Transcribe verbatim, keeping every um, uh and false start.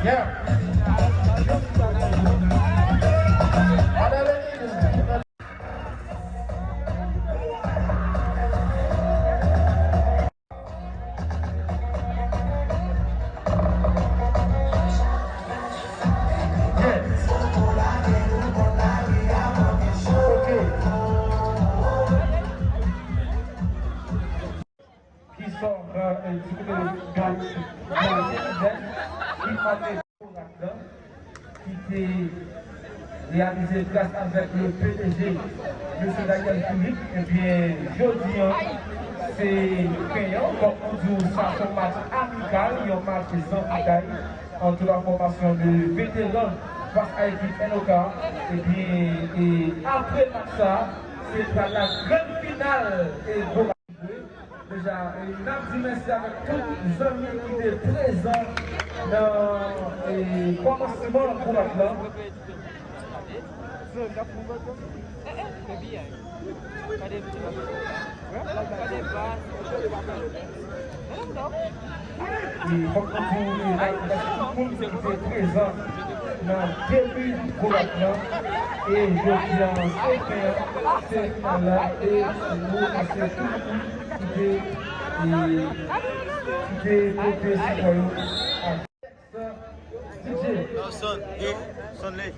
Yeah. Ann ale. Ki sòt, eh, di kote Gaël, Gaël Joseph, ki mande Korat la, ki te reyalize gras avèk le P D G, mesye Daniel Philippe. Ebyen, jodi a, se fen an, kòm nou di w, sa se yon match amikal, yon match zanmitay, ant la fòmasyon de veteran fas a ekip N O K. Ebyen, e apre match sa, se pral la grann final e gwo Deja, e n ap di mèsi avèk tout zanmi ki te prezan nan, e, kòmansman Korat la. E fòk nou di, e, n ap remèsye tout moun ki te prezan nan debi Korat la. E jodi a, se fen an, se final la, e nou remèsye tout moun ki te, e, ki te pote sipò yo a D J. Sonn, sonn li.